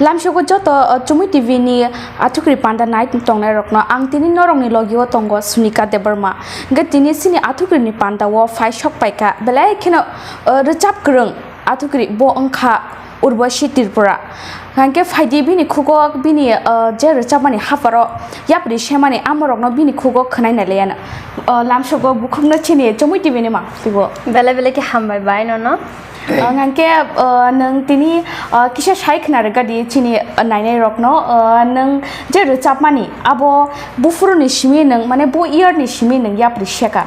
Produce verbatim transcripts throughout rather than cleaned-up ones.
Lamsogo joto, uh, Chumui T V ni athukri panda nai tongnai rokno ang tini norokni logio tongo Sunika Debbarma. Hingke tini sini athukri ni panda o phai sok paika, belai kheno, uh, rwchap kwrwng athukri bo wngkha Urbosi Tripura. Hingke phaidi bini khugo bini, uh, je rwchapmani haparo yapri semani amorokno bini khugo khwnai nai laiano. Uh, lamsogo bukhukno chini Chumui T V ni ma tibo. Belai belai khe hambai bai nono. Ang hingke, uh, nwng tini, uh, kisa sai khna rwgadi chini, uh, nainai rokno, uh, nwng je rwchapmani abo buphuru ni simi nwng, mane, bo year ni simi nwng yapri seka?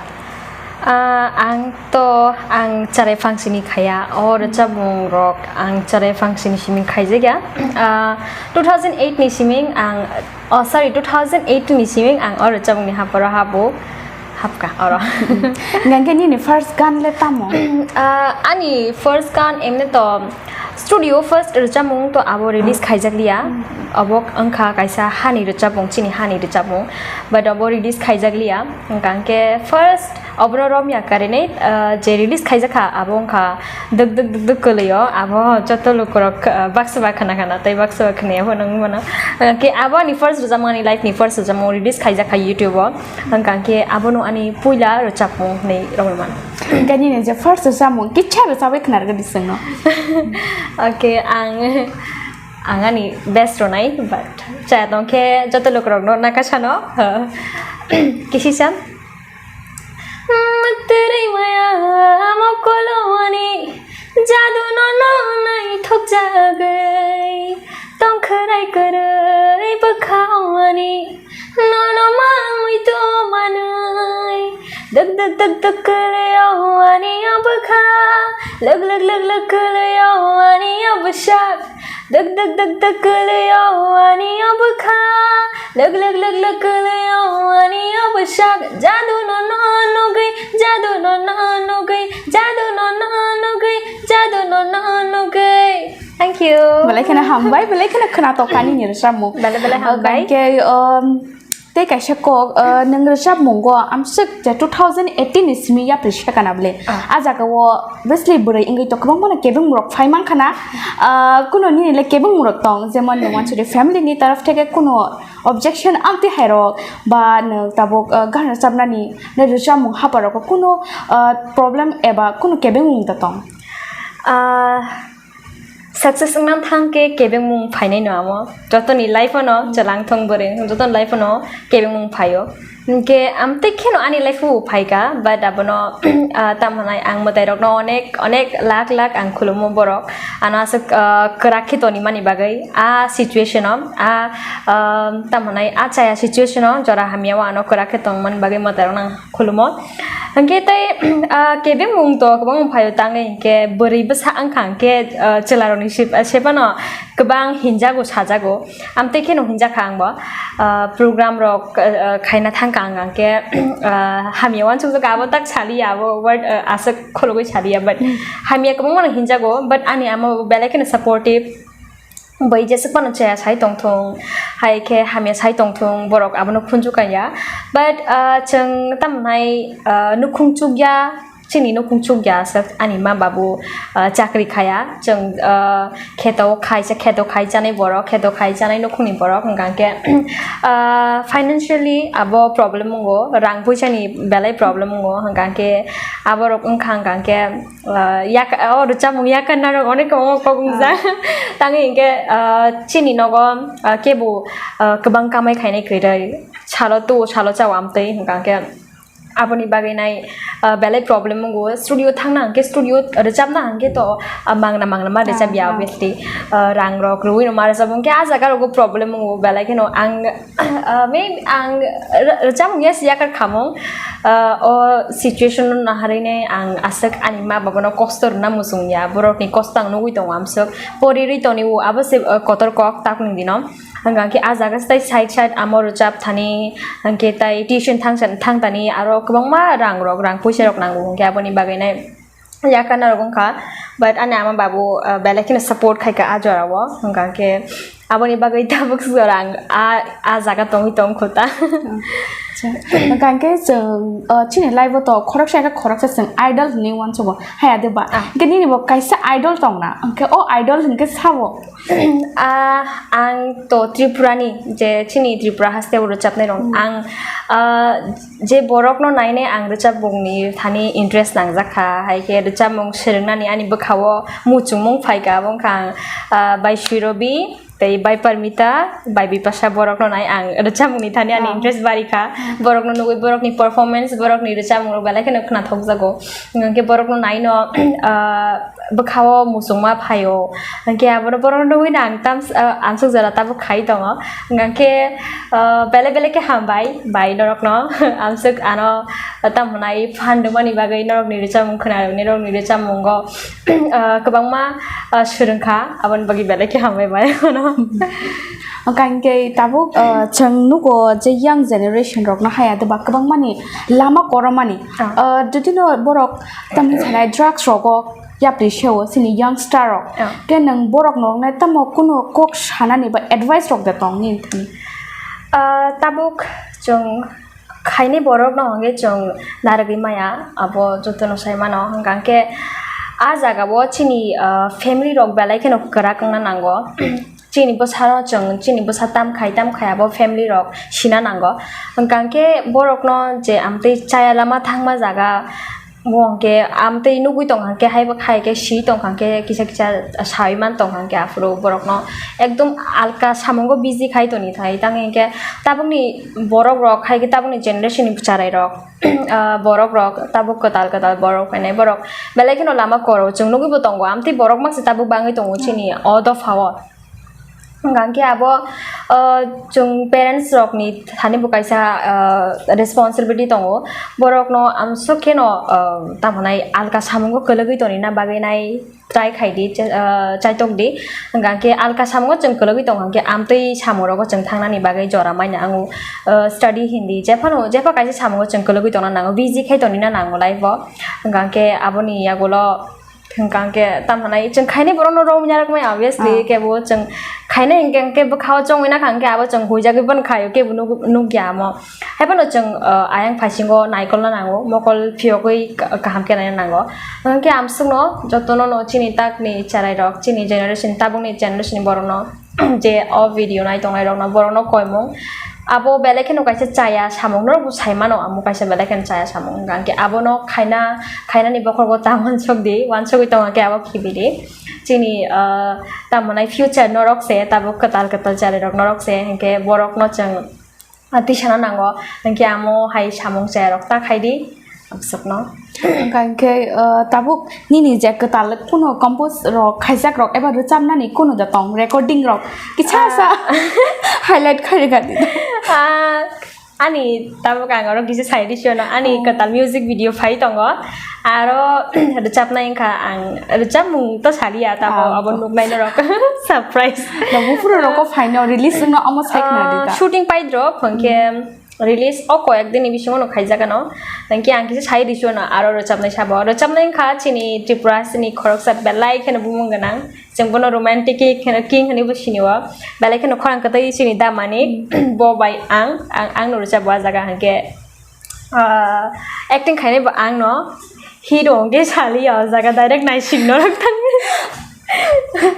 Ah, ang to, ang Cherai Phangsini khaya, o rwchapmung rok ang Cherai Phangsini simi khaijakya. Ah, two thousand eight ni simi ang, oh, sorry, two thousand eight ni simi ang o rwchapmung ni haparo habu. Hapka oro. Hingke nini first gan le tamo? Ah, ani first gan emne to studio first rwchapmung to abo release khaijak liya. Obo wngkha kaisa hani rwchapmung, chini hani rwchapmung. But obo release khaijak liya. Hingke first obono romya karinai, ah, je release khaijakha abo wngkha Duk duk duk duk kwlwio, abo joto lukurok, ah, baksa ba khna khna tei baksa ba khna phano wngwi mano. Ah, ke abo ani first rwchapmung, ani life ni first rwchapmung release khaijak kha YouTube o. Hwnkha khe abono ani puila rwchapmung hinwi romwi mano. Hwnkhe nini je first rwchapmung kisa rwchapwi khna rwgwi di chwngno. Okay, ang, ang ani best rwnai, but chaya tong khe joto lukurokno nakasano, kisisa. Mwtwrwi maya mokolo ani jadu no no naithok jagwi tongkhwrai kwrwi bwkha ani nono mangwi to manwi duk duk duk duk kwlwio ani o bwkha luk luk luk luk kwlwio ani o bwsak. Duk duk duk duk kwlwio ani o bwkha. Luk luk luk luk kwlwio ani o bwsak. Jadu no no nugwi, jadu no no nugwi, jadu no no nugwi, jadu no no nugwi. Thank you. Belai kheno hambai, belai kheno khwnatok kha nini rwchapmung. Belai belai hambai. Hwnkhe, um, Tei kaisa kok, ah, nwng rwchapmungo amswk je two thousand eighteen ni simi yapri sekana bwle. Ah. A jaga o obviously bwrwi wngwi to kwbangma no kebengmung rok phai mankha na. Ah, kuno nini le kebengmung rok tong, jemon nwng wansuri family ni taraf theke kuno objection amtwi hai rok ba nwng tabuk, ah, gan rwchapnani, nwng rwchapmung hapar rogo kuno, ah, problem eba kuno kebengmung da tong? Ah, Success wngna thang khe kebengmung phainai no amo. Jotoni life-o no chwlang thung bwrwi, jotoni life-o no kebengmung phaio. Hinkhe amtwi kheno ani life-o phaikha, but abono, ah, tamo hwnai ang mwtairokno onek, onek lakh lakh ang khulumo borok. Ano aswk, ah, kwrak khe tonimani bagwi, a situation-o, a, ah, tamo hwnai a chaya situation-o jora hamya-o ano kwrak khe tongmani bagwi mwtairokno ang khulumo. Hwnkhe tei, ah, kebengmung to kwbangma phaio tangwi hinkhe bwrwi bwsa wngkha hinkhe, ah, chwlarokni sep-, ah, sepano kwbang hinjago sajago. Amtwi kheno hinjakha angbo. Ah, program rok, ah, ah, khaina thangkha ang hinkhe, ah, hamya uansukjak abo tak saliya abo word, ah, aswk khulugwi saliya but hamya kwbangmano hinjago but ani ama bo belai kheno supportive. Bai jeswk phano chaya sai tongthung, hai khe hamya sai tongthung, borok abono khunju kanya. But, ah, chwng tamo hwnai, ah, nukhung chukya, chini nukhung chukya aswk ani ma babu, ah, chakri khaya. Chwng, ah, kheto khaisa, kheto khai chanai borok, kheto khai chanai nukhungni borok, hwnkha khe, ah, financially abo problem wngo, rang puisani belai problem wngo, hwnkha khe aborok wngkha, hwnkha khe, Ah, yak-, oh, rwchapmung yakarna rok onek kwbangma kok wngjak. Ah. Tangwi hinkhe, ah, chini nogo, ah, kebo, ah, kwbang kamai khainai kwrwi. Salo tuo, salo chao amtwi hwnkha khe aboni bagwi nai, ah, belai problem wngo. Studio thangna hinkhe studio rwchapna hinkhe to, ah, mangna mangna ma rwchapya, ah, obviously. Ah, rang rok rwui no ma rwchap hinkhe ah jaga rogo problem wngo belai kheno ang Ah, maybe ang rw-, rwchapmung ya si yakar khamung. Ah, o situation no naharwi nai ang aswk ani ma baba no kosto rwna muchung ya. Borok ni kosto ang nugwi tongo amswk. Pori rwi toni o abo se, ah, kotor kok takni dino. Hwnkha khe ah jaga se tai side side amo rwchap thani, hwnkhe tai tuition thang, thang thani aro kwbangma rang rok, rang puisa rok nango. Hwnkhe aboni bagwi nai yakarna rok wngkha, but ani ama babu, ah, belai kheno support khaikha ah jora o, hwnkha khe, Aboni bagwi tabuk jora ang a, a jaga tongwi tongkho ta. Acha. Hwnkhe chwng, uh, chini life-o to khoroksa khe khoroksa chwng idol hinwi uansugo. Haya de ba? Ah. Hwnkhe nini bo kaisa idol tongna. Hwnkhe o idol hwnkhe sabo? Ah, ang to Tripurani, je chini Tripura haste o rwchapnai rok. Hmm. Ang, ah, je borokno nainai ang rwchapmungni thani interest nangjak kha, hai khe rwchapmung swrwngnani ani bwkha-o muchungmung phai kha, abo wngkha ang, ah, Bai Suirobi tei Bai Parmita, Bai Bipasha borokno nai ang rwchapmungni thani ani Ah. interest bari kha. Hmm. Borokno nugwi borokni performance, borokni rwchapmung rok belai kheno khnathokjago. Hwnkhe borokno naino, ah, bwkha-o muchungma phaio. Hwnkhe abono borok nugwino ang tam, ah, amsuk jora tabuk khai tongo. Hwnkhe, ah, belai belai khe hambai bai norokno. Amsuk ano, ah, tamo hwnai phan rwmani bagwi norokni rwchapmung khwnarwkni norokni rwchapmungo, ah, kwbangma, ah, swrwngkha. Aboni bagwi belai khe hambai bai ano. Hwnkhe tabuk, ah, chwng nugo je young generation rokno haya de ba kwbangmani lama koromani. Ah. Ah, jotino borok tamni sanai drugs rogo yapri seo chini youngster rok. Ah. Khe nwng borok noroknai tamo kunu kok sanani ba advice rok da tong nini thani? Ah, tabuk chwng khaini borok no hwnkhe chwng narwgwi maya, abo jotono sai mano. Hwnkha khe a jaga o chini, ah, family rok belai kheno kwrak wngna nango. Chini bwsano chwng, chini bwsa tam khai, tam khai abo family rok sina nango. Hwnkha khe borokno je amtwi chaya lama thangma jaga, bo hwnkhe amtwi nugwi tongkha khe, haibo khai khe si tongkha khe, kisa kisa sawi man tongkha khe, aphuru borokno ekdom alka samungo busy khai toni thai. Tang hinkhe tabukni borok rok hai khe tabukni generation ni bwcharai rok, ah, borok rok tabuk kwtal kwtal borok phainai borok belai kheno lama koro chwng nugwi bo tongo. Amtwi borok masa tabuk bangwi tongo chini o dopha o. Hwnkha khe abo, ah, chwng parents rokni thani bo kaisa, ah, responsibility tongo. Borokno amsuk kheno, ah, tamo hwnai alka samungo kwlwgwi tonina bagwi nai try khai di, cha-, ah, chaitok di. Hwnkha khe alka samungo chwng kwlwgwi tongkha khe amtwi samung rogo chwng thangnani bagwi jora maina ango, ah, study hindi. Jephano, jepha kaisa samungo chwng kwlwgwi tongna nango, busy khai tonina nango life o. Hwnkha khe aboni yagulo Hwnkha khe tamo hwnai chwng khainai borokno romwi narwkmai, obviously, Ah. kebo chwng khainai hinkhe, hinkhe bwkhao chongwi nakha hinkhe abo chwng huijagwi bono khaio, kebo nuk-, nukya amo. Haiphano chwng, uh, ayang phaisingo naikolna nango, mokol phiyogwi ka-, kaham khe naina nango. Hinkhe amsukno jotono no chini takni cherairok, chini generation, tabukni generation ni borokno je o video nai tongnai rokno, borokno koimung. Abo belai kheno kaisa chaya samung norok bo sai mano, amo kaisa belai kheno chaya samung. Hwnkha khe abono khaina, khainani bokhorgo ta wansok di, wansogwi tongo khe abo khibi di. Chini, ah, tamo hwnai future norok se, tabuk kwtal kwtal chari rok norok se, hinkhe borokno chwng, ah, tisana nango, hinkhe amo hai samung chaya rok ta khai di. Absukno. Hwnkha khe, uh, tabuk nini je kwtal kunu compose rok, khaijak rok eba rwchapnani kunu da tong, recording rok kisa sa Ah. highlight khai rwgadi. Ah, ani tabuk ang oro kisa sai rwsio no, ani Oh. kwtal music video phai tongo. Aro rwchapnai wngkha ang, rwchapmung to saliya, tabo Ah, abo to. Nuknai norok surprise. No, buphuru rokho phaino release wngno omo sai khna di Ah, ta. Shooting paidrop, hwnkhe Hmm. Release o koyek dini bisingo no khaijak ano. Hinkhe ang kisa sai rwsio no aro rwchapnai sabo. Rwchapnai wngkha chini Tripura chini khoroksa belai kheno bumung gwnang. Chwng bono romantic king kheno, king hinwi bo sinio. Belai kheno khorang kwtwi chini damani. Bo bai ang, ang, ang no rwchabo a jaga hinkhe, ah, acting khainai bo ang no. Hero hwnkhe saliya o jaga direct naising norok thangwi.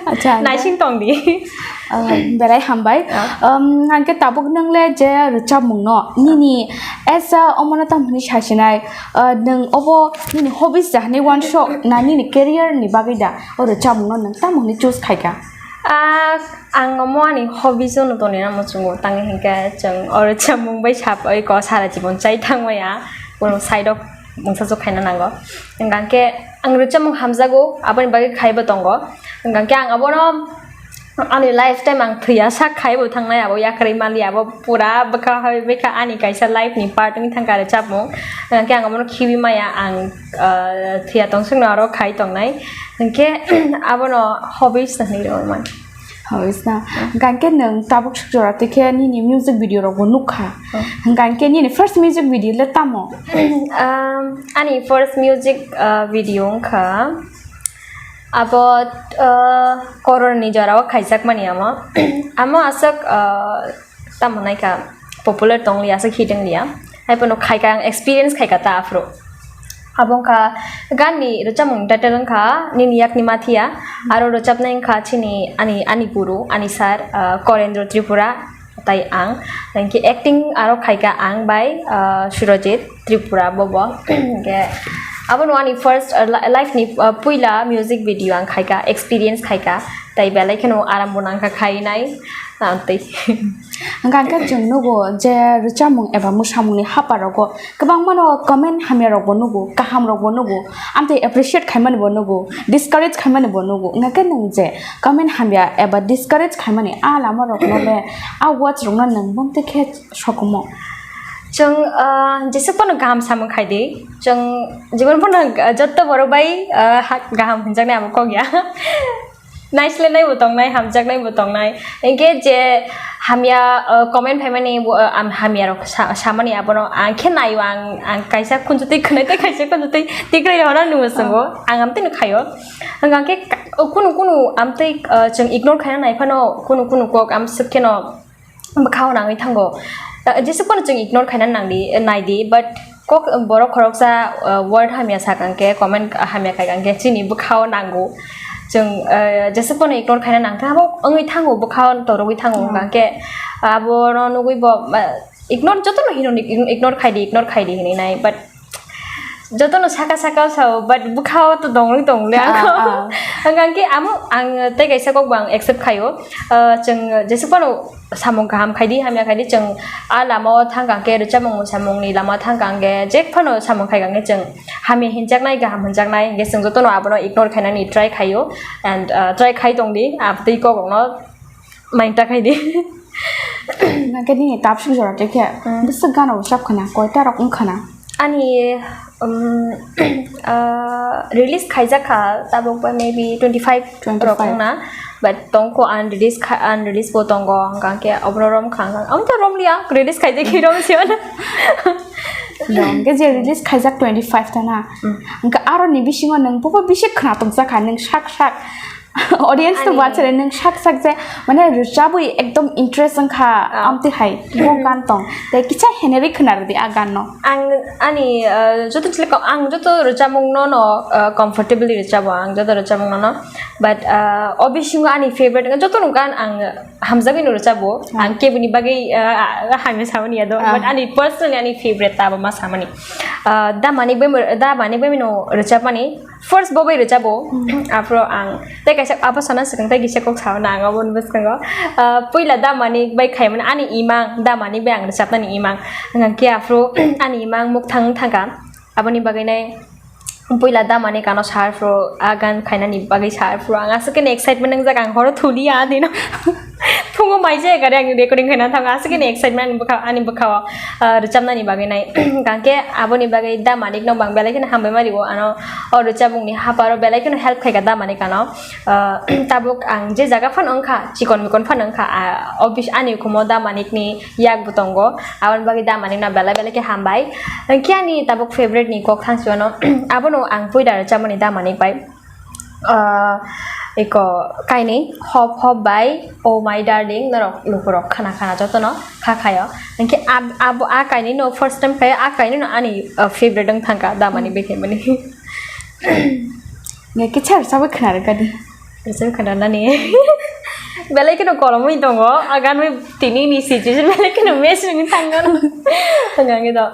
Acha, acha. Naising tong di. Ah, belai hambai. Ah. Um, hwnkhe tabuk nwng le je rwchapmung no nini as a omono tamo hwnwi sasinai, ah, nwng obo nini hobbies da hwnwi uansuk na nini career ni bagwi da o rwchapmung no nwng tamo hwnwi choose khaikha? Ah, ang omo ani hobbies no tonina muchungo, tangwi hinkhe chwng o rwchapmung bai sap oi ko sara jibon chai thangmaya, bono side o mungsa chuk khaina nango. Hwnkha khe ang rwchapmung hamjago, aboni bagwi khaibo tongo. Hwnkha khe ang abono ani lifetime ang thwiya sak khaibo thangnai, abo yakarwi manliya, abo pura bwkha hai bwkha ani kaisa life ni part wngwi thangkha rwchapmung. Hwnkha khe ang abono khibi maya, ang, ah, thwiya tongsongno aro khai tongnai. Hwnkhe abono hobbies hinwi rwmani. Hobbies na. Hwnkha khe nwng tabuk suk jora twi khe nini music video rok bo nukha. Oh. Hwnkha khe nini first music video le tamo? Um, ani first music, uh, video wngkha Abo, uh, kororni jorao khaijakmani amo. Amo aswk, uh, tamo naikha popular tongliya, aswk hit wngliya. Haiphano khaikha ang, experience khaikha ta aphuru. Abo wngkha ganni rwchapmung title wngkha Nini Yakni Mathiya, aro rwchapnai wngkha chini ani, ani guru, ani sir, uh, Korendro Tripura. Tai ang, thank you. Acting aro khaikha ang bai, ah, Surojit Tripura bobo. Hingke abono ani first, ah, li-, life ni, ah, puila music video ang khaikha, experience khaikha. Tai belai kheno aram bo nangkha khainai, ah, tei. Hingke ang khe chwng nugo je rwchapmung eba mwsamungni haparogo kwbangmano comment hamya rokbo nugo, kaham rokbo nugo, amtwi appreciate khaimani bo nugo, discourage khaimani bo nugo. Hingke nwng je comment hamya eba discourage khaimani a lama rokno le, a words rokno nwng bumtwi khe sokomo. Chwng, ah, jesuk phano kaham samung khai di, chwng jibon phano, ah, jotto borok bai, ah, ha-, kaham hinjaknai abo kok ya. Naisle nai bo tongnai, hamjaknai bo tongnai. Hingke je hamya, ah, comment phaimani bo, ah, am-, hamya rok sa-, samani abono ang khe naio, ang, ang kaisa khunju twi khwnai tei kaisa khunju twi tikrai rok no nung swngo. Ang amtwi no khaio. Hingke ang khe ka-, o kunu kunu amtwi, ah, chwng ignore khaina nai phano kunu kunu kok amswk kheno bwkhao nangwi thango. Ah, jesuk phano chwng ignore khaina nangdi, naidi, but kok borok khoroksa, ah, word hamya sakha hwnkhe, comment hamya khaikha hwnkhe chini bwkhao nango. Chwng, ah, jesuk phano ignore khaina nangkha, abo wngwi thango, bwkhao torogwi thango. Hmm. Hwnkhe abono nugwi bo, ah, ignore, jotono hino ni ignore khaidi, ignore khaidi hinwi nai, but jotono saka saka o sao, but bwkhao to dongwi tongli ang. Ah, ah. Hwnkhe amo ang tei kaisa kok bo ang accept khaio. Ah, chwng jesuk phano samung kaham khaidi, hamya khaidi, chwng a lama o thangkha hwnkhe, rwchapmung mwsamungni lama o thangkha hwnkhe, je phano samung khaikha hwnkhe chwng hamya hinjaknai, kaham hinjaknai, hwnkhe chwng jotono abono ignore khainani try khaio, and, ah, try khai tongdi, ah, tei kok rokno mainta khaidi. Nangkhe nini tapsuk jora tei khe Hmm. bwswk gana rwchap khwna, koita rok wng khwna? Ani, um, ah, release khaijak kha tabuk ba maybe twenty five rok Twenty five. Wngna, but tongkho unrelease kha, unrelease bo tongo, hwnkha khe obono rom kha, hwnkha, omo to rom liya, release khaijak khe rom se mano. Dong, hwnkhe je release khaijak twenty five ta na, Hmm. hwnkha aroni bisingo nwng bubo bisi khwnatok jak kha, nwng sak sak. Audience to Ani- bacharai nwng sak sak je, mane, rwchabwi ekdom interest wngkha, Ah. amtwi hai bo gan tong. Tei kisa heneri khwna rwdi a gan no. Ang ani, uh, joto chwla ko-, ang joto rwchapmung no no, uh, comfortably rwchabo ang joto rwchapmung no no. But, uh, o bisingo ani favorite wngkha joto no gan ang hamjagwi no rwchabo. Ah. Ang keboni bagwi, uh, hamya samani ya do. Ah. But ani personally ani favorite ta bo ma samani. Uh, da Manik bai mo-, da Manik bai no rwchapmani. First bo bai rwchabo, Hmm. aphro ang tei kaisa abo sana swkang tei kisa kok sao na ang abo ni bwskango. Ah, puila da Manik bai khaimani ani imang, da Manik bai ang rwchapnani imang. Hwnkhe aphro ani imang mukthang thangkha. Aboni bagwi nai puila da Manik ano sar phro, a gan khainani bagwi sar phro ang aswk khe excitement nangjak ang horo thuli ya dino. Phungo maijak gari ang recording khaina thango, aswk khe excitement ani bwkha, ani bwkhao, ah, rwchapnani bagwi nai. Hwnkhe aboni bagwi da Manik no bang belai kheno hambai ma rio, ano o rwchapmungni haparo belai kheno help khaikha da Manik ano. Ah, tabuk ang je jaga phano wngkha, chikon mikon phano wngkha, ah, office ani ukhumo da Manik ni yak bo tongo, aboni bagwi da Manik no belai belai khe hambai. Hwnkhe ani tabuk favorite ni kok thangsi ano, abono ang puida rwchapmani da Manik bai. Ah, eko kainwi Hop Hop bai Oh My Darling norok lukurok khana khana jotono kha khaio. Hwnkhe ab-, abo a kainwi no first time khaio, a kainwi no ani, ah, favorite wng thangkha da Manik bai khaimani. Nge kichar sabai khna rwkadi. Rwchap khna nani. Belai kheno kolomwi tongo, a ganwi tini ni situation belai kheno match wngwi thangkha. Hwnkhe do.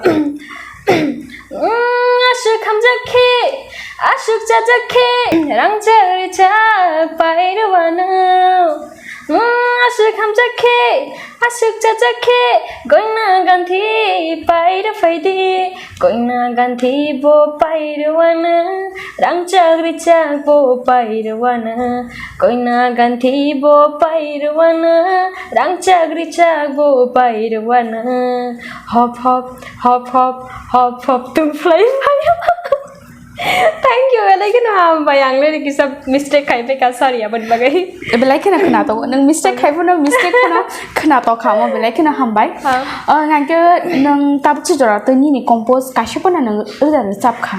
Mm, aswk hamjak khe, aswk chajak khe, rang chak ri chak pai rwano. Mm, aswk hamjak khe, aswk chajak khe, goina ganthi pai rw phai di, goina ganthi bo pai rwano, rang chak ri chak bo pai rwano, goina ganthi bo pai rwano, rang chak ri chak bo pai rwano. Hop hop, hop hop, hop hop, tung phlai phaio. Thank you, belai kheno hambai. Ang le kisa mistake khai phaikha, sorry aboni bagwi. Belai kheno khwnatok. Nwng mistake khai phano, mistake phano khwnatok kha omo, belai kheno hambai. Ha. O, hwnkhe nwng tabuk se jora tei nini compose kaisa phano nwng rwja rwchap kha?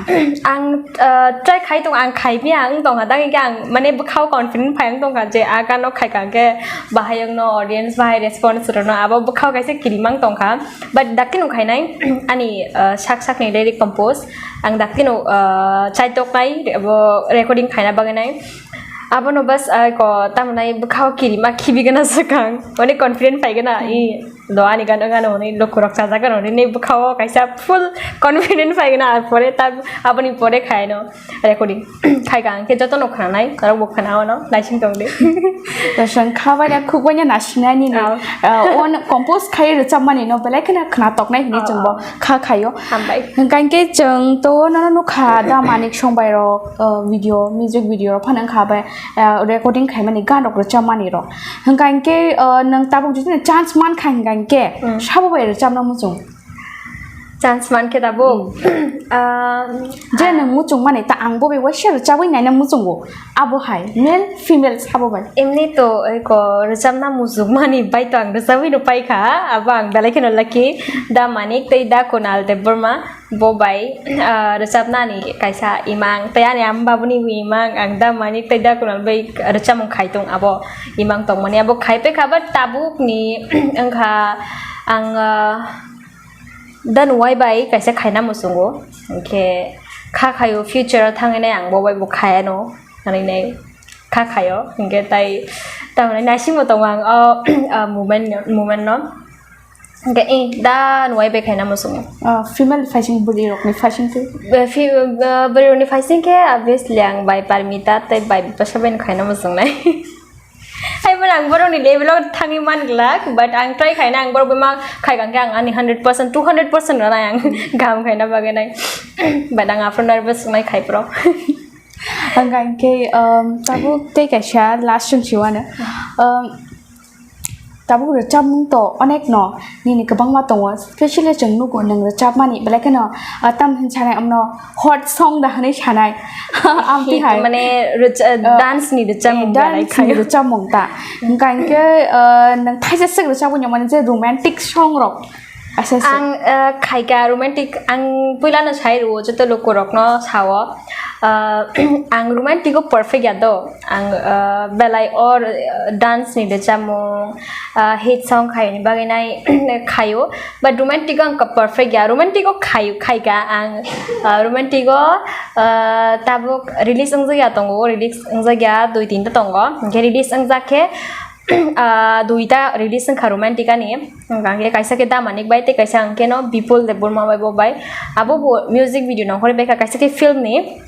Ang, uh, try khai tongo, ang khai phiya wng tongkha, tang hwnkhe ang mane bwkhao confident phai wng tongkha je a gano khaikha hwnkhe bahai wngno, audience bahai response rwno, abo bwkhao kaisa kirimang tongkha. But daktino khainai ani, uh, sak sakni lyric compose. Ang daktino, uh, chaitoknai abo recording khaina bagwi nai. Abono bas, uh, ko tamnai bwkhao kirima khibi gana swkang. Mane confident phai gana i do ani gano gano hwnwi lukurok chajak gano hwnwi bwkhao kaisa full confident phai gana, ar pore ta aboni pore khaino recording khai ka hwnkhe jotono khwnanai, norok bo khwnao no naising tong di. Rosong kha bai da khuk bai nasingnai nini, oh, ah, on compose khai rwchapmani no belai kheno khwnatok nai hwnwi, oh, chwngbo kha khaio. Hambai. Hwnkhe chwng to nono nukha da Manik Songbai rok, ah, video, music video rok phano wngkha bai, ah, recording khaimani gan rok rwchapmani rok. Hwnkhe, ah, nwng tabuk jodi chance mankha hwnkhe, hmm, sabo bai rwchapna muchung? Chance mankhe tabuk. Hmm. Ah, je nwng muchung mani ta ang bo bai waisa rwchabwi naina muchungo. Abo hai, male, female sabo bai. Emni to eko rwchapna muchung mani bai to ang rwchabwi no paikha. Abo ang belai kheno lucky. Da Manik tei da Kunal Debbarma bo bai, ah, rwchapnani kaisa imang. Tei ani ama babuni bo imang. Ang da Manik tei da Kunal bai rwchapmung khai tong abo imang tongmani. Abo khai paikha ba tabukni wngkha ang, ah, Da nuwai bai kaisa khaina muchungo, hwnkhe kha khaio future o thangwi nai ang bo bai bo khayano, hwnwi nai kha khaio, hwnkhe tai tamoni naisingbo tongo ang o, o moment no, moment no. Hwnkhe, eh, da nuwai bai khaina muchungo. Ah, female phaising bwrwi rokni phaising twi? Be-, fi-, be-, bwrwi rokni phaising khe obviously ang bai Parmita tei bai Bipasha bai no khaina muchungnai. Hai, bo ang borokni level o thangwi man glak, but ang try khaina, ang borok bai ma khai kang khe ang ani hundred percent, two hundred percent rwnai ang kaham khaina bagwi nai. But ang aphuru nervous wngnai khai phuru. Hwnkha hwnkhe, um, tabuk tei kaisa last chwng siwano. Um, tabuk rwchapmung to onek no. Nini kwbangma tongo, specially chwng nugo nwng rwchapmani, belai kheno, ah, tam hin sanai amno hot song da hwnwi sanai. Amtwi hai. Mane rwcha-, ah, dance ni rwchapmung, eh, belai dance ni khayo. Rwchapmung ta. Hwnkha hwnkhe, ah, nwng thaisa swk rwchapwi nangmani je romantic song rok. Asa se. Ang, ah, khaika romantic, ang puilano sai rwo joto lukurokno sao. Ah, ang romantic o perfect ya do. Ang, ah, belai or, ah, dance ni rwchapmung, ah, hit song khaini bagwi nai khaio, but romantic o ang perfect ya, romantic o khaio, khaika ang, ah, romantic o, ah, tabuk release wngjak ya tongo, release wngjak ya dui tinta tongo, hwnkhe release wngjak khe, ah, duita release wngkha romantic ani, hwnkhe kaisa khe Damanik bai tei kaisa hwnkhe no Bipul Debbarma bai bo bai, abo bo music video nongkhorwi baikha kaisa khe film ni.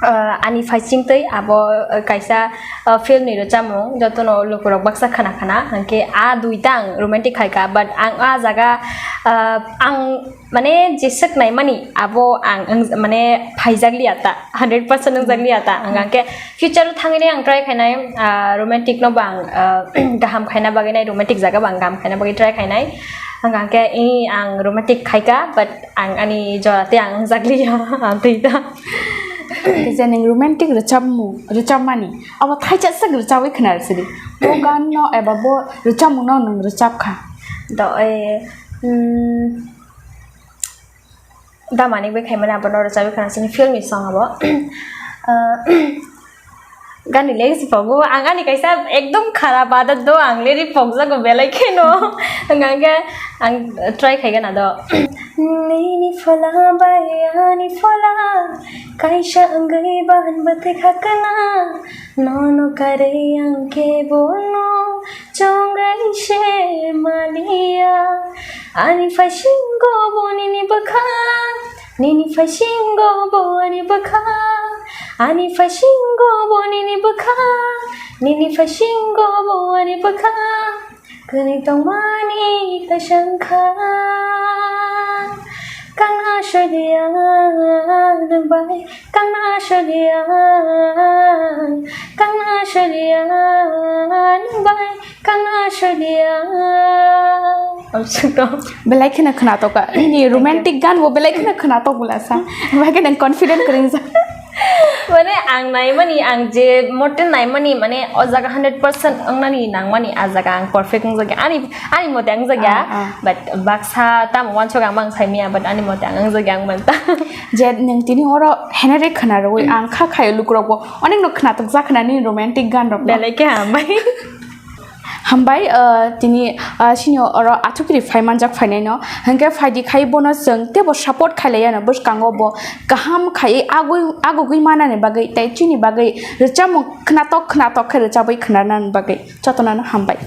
Ah, ani phaising twi abo, ah, kaisa, ah, film ni rwchapmung jotono lukurok baksa khna khna, hwnkhe a duita ang romantic khaika, but ang a jaga, ah, ang mane jeswk naimani abo ang wng-, mane phaijak liya ta, hundred percent wngjak liya ta, hwnkhe future o thangwi nai ang try khainai, ah, romantic no bo ang, ah, kaham khaina bagwi nai, romantic jaga bo ang kaham khaina bagwi try khainai, hwnkhe i ang romantic khaika, but ang ani jora tei ang wngjak liya, ang twi ta. Kisa nwng romantic rwchapmung, rwchapmani. Abo thaisa swk rwchabwi khna rwsidi. Bo gan no eba bo rwchapmung no nwng rwchap kha. Do, eh, mm, Damanik bai khaimani abono rwchabwi khna sini film ni song abo. Ah, Gani lyrics phogo, ang ani kaisa ekdom kharap adat do, ang lyric phokjago belai kheno. Hwnkha hwnkhe ang try khaigana do. Nini phola bai ani phola, kaisa wngwi bahan bwtwi khakana. Nono karwi ang khe bono chongwi se maliya. Ani phasingo bo nini bwkha, nini phasingo bo ani bwkha, ani phasingo bo nini bwkha, nini phasingo bo ani bwkha, kwnwi tongmani ta sankha. Kangna soilia nang bai, kangna soilia, kangna soilia nang bai, kangna soilia. Belai kheno khwnatok ka. Nini romantic gan bo belai kheno khwnatok bwla sa. Belai kheno confident kwrwng sa. Mane ang naimani, ang je mote naimani, mane o jaga hundred percent wngnani nangmani, a jaga ang perfect wngjak ya. Ani, ani mote wngjak ya. Ah, ah. But baksa tamo wansok ang mang saimaya, but ani mote ang wngjak ya ang manta. Je nwng tini oro henere khwna rwui ang kha khayo lukurok bo onek no khwnatok jak khwna nini romantic gan rok no. Belai khe hambai. Hambai, uh, tini, uh, sini oro athukiri phai manjak phainaino. Hwnkhe phaidi khai bono chwng teibo support khailaiano bwskango bo kaham khaiwi agwi, agugwi manani bagwi tei chini bagwi rwchapmung khwnatok khwnatok khe rwchapwi khwnanani bagwi jotono no hambai.